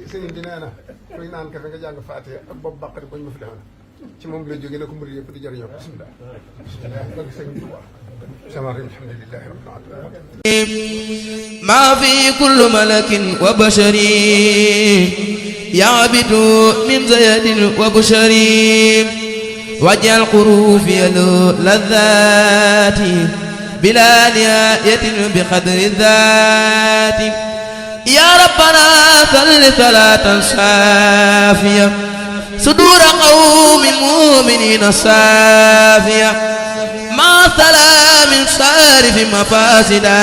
sëriñ bi nee na kuy naan kafe nga jàng Faatiha ak bopp bàqari bañ ma fi defoon ci moom la jógee na ko murid yëpp di jëriñoo bismillah bëgg sëriñ bi wax samarim alhamdulillahi rabbil alamin ma fi kulli malakin wa basharin ya'bidu min zayadin wa busharin waj'al qurufi ladhati bila nihayatin bi qadri dhati ya rabbana salli salatan shafiya sudura qawmin mu'minina safiya ma salamin sarif mafasida